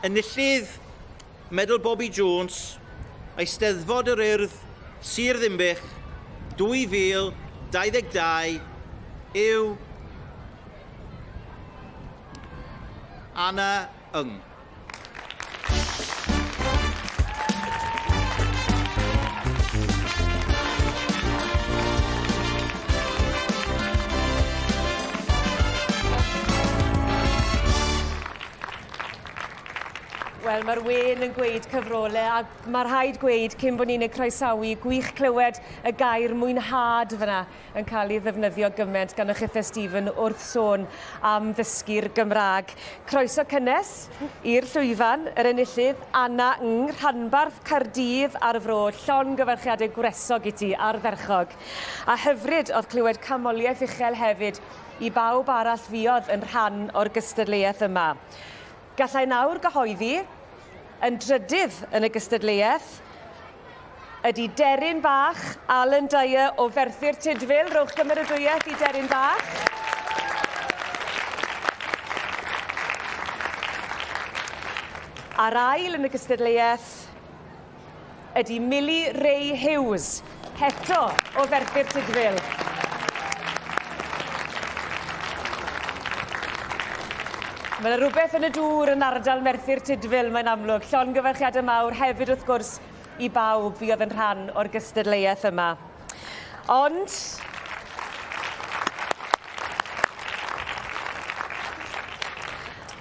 Enillydd Medal Bobi Jones, Eisteddfod yr Urdd, Sir Ddinbych, 2022 yw Anna Ng. Wel, mae'r wên yn gweud cyfrole, a mae rhaid gweud cyn bod ni'n eu croesawu, gwych clywed y gair mwynhad fyna yn cael ei ddefnyddio gymaint gan y Chithe Stephen wrth sôn am ddysgu'r Gymraeg. Croeso cynnes i'r llwyfan, yr enillydd Anna Ng, rhanbarth Caerdydd a'r Fro, llongyfarchiadau gwresog i ti, ardderchog. A hyfryd oedd clywed canmoliaeth uchel hefyd i bawb arall fuodd yn rhan o'r gystadleuaeth yma. Gallai nawr gyhoeddi, yn drydydd yn y gystadleuaeth, ydy Deryn Bach, Alan Dyer o Ferthyr Tudful. Rhowch gymeradwyaeth i Deryn Bach. A'r ail yn y gystadleuaeth ydy Millie Ray Hughes, heto o Ferthyr Tudful. Mae yna rhywbeth yn y dŵr yn ardal Merthyr Tudful, mae'n amlwg. Llongyfarchiadau mawr hefyd, wrth gwrs, i bawb fuodd yn rhan o'r gystadleuaeth yma. Ond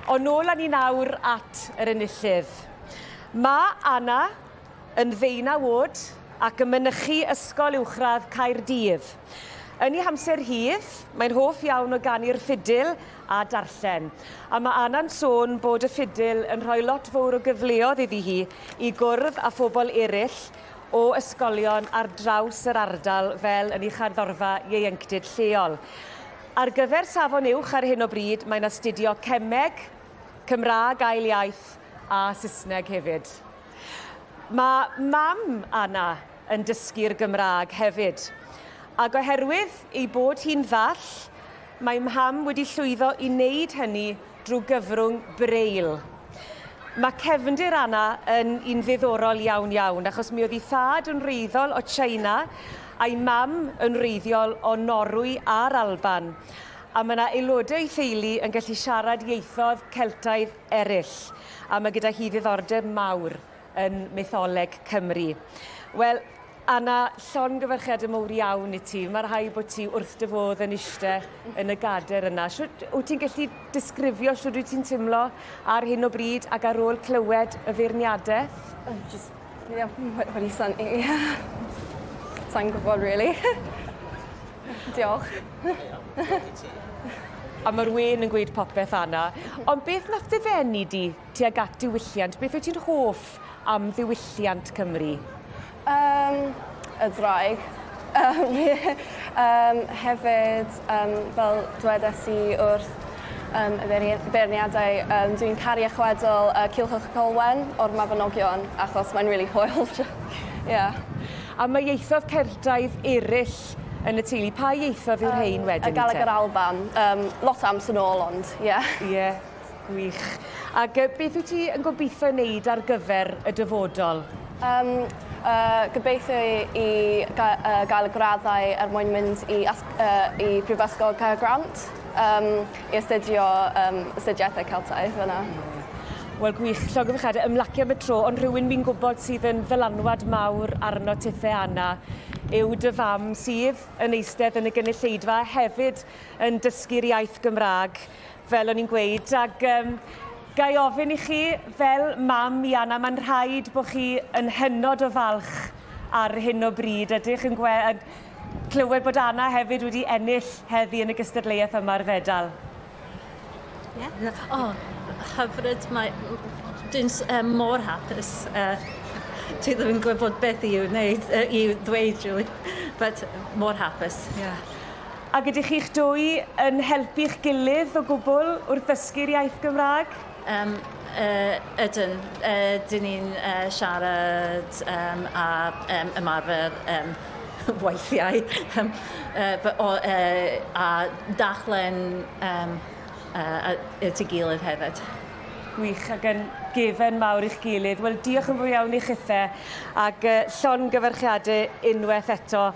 Ond nôl â ni nawr at yr enillydd. Mae Anna yn ddeunaw oed ac yn mynychu Ysgol Uwchradd Caerdydd. Yn ei hamser rhydd, mae'n hoff iawn o ganu'r ffidil a darllen. A mae Anna'n sôn bod y ffidil yn rhoi lot fowr o gyfleodd iddi hi i gwrdd â phobl eraill o ysgolion ar draws yr ardal fel yn ei cherddorfa ieuenctid lleol. Ar gyfer Safon Uwch ar hyn o bryd mae'n astudio Cemeg, Cymraeg Ail Iaith a Saesneg hefyd. Mae mam Anna yn dysgu'r Gymraeg hefyd. Ac oherwydd ei bod hi'n ddall, mae mham wedi llwyddo i wneud hynny drwy gyfrwng Braille. Mae cefndir Anna yn un ddiddorol iawn iawn, achos mi oedd ei thad yn wreiddiol o China a'i mam yn wreiddiol o Norwy a'r Alban. A mae yna aelodau o'i theulu yn gallu siarad ieithoedd Celtaidd eraill, a mae gyda hi ddiddordeb mawr yn mytholeg Cymru. Wel, Anna, llongyfarchiadau mowr iawn i ti. Mae rhaid bod ti wrth dy fodd yn ishte yn y gader yna. Shwt wyt ti'n gallu disgrifio shwt wyt ti'n timlo ar hyn o bryd ac ar ôl clywed y feirniadaeth? Oh, just, yeah, wedi synnu. Sai'n gwybod, really. Diolch. A mae'r wên yn gweud popeth, Anna. Ond beth nath dy ddenu di tuag at diwylliant? Beth wyt ti'n hoff am ddiwylliant Cymru? Yym, y ddraig. Yym ie. Yym hefyd yym fel dwedes i wrth yym y feirnie- beirniadau yym dwi'n caru y chwedl yy Culhwch ac Olwen o'r Mabinogion achos mae'n rili hwyl. Ie. A ma' ieithoedd Celtaidd eryll yn y teulu. Pa ieithoedd yw'r rhein wedyn 'te? Y Galeg a'r Alban. Yym lot o amser nôl ond ie. Ie. Gwych. Ac yy beth wyt ti yn gobeithio wneud ar gyfer y dyfodol? Yym yy gobeithio i i ga- yy gael y graddau er mwyn mynd i as- yy i Prifysgol Caergrawnt yym i astudio yym astudiaethau Celtaidd fyna. Wel gwych, llongyfarchiade, ymlacio am y tro, ond rhywun fi'n gwybod sydd yn ddylanwad mawr arno tithe Anna yw dy fam sydd yn eistedd yn y gynulleidfa hefyd yn dysgu'r iaith Gymraeg. Fel o'n i'n gweud, ac um, ga i ofyn i chi, fel mam i Anna, mae'n rhaid bod chi yn hynod o falch ar hyn o bryd. Ydych yn gwe yn clywed bod Anna hefyd wedi ennill heddi yn y gystadleuaeth yma ar fedal? Ie. Yeah. O, oh, hyfryd. Mae, dwi'n um, mor hapus. Uh, dwi ddim yn gwybod beth i'w wneud, uh, i'w ddweud, really. But mor hapus, yeah. Ac ydych chi'ch dwy yn helpu'ch gilydd o gwbl wrth ddysgu'r iaith Gymraeg? Yym yy ydyn. Yy 'dyn ni'n yy siarad yym a yym ymarfer yym weithiau yym yy by- o yy a darllen yym yy at ei gilydd hefyd. Gwych ac yn Gefen mawr i'ch gilydd. Wel, diolch yn fawr iawn i chithe ac llongyfarchiadau unwaith eto.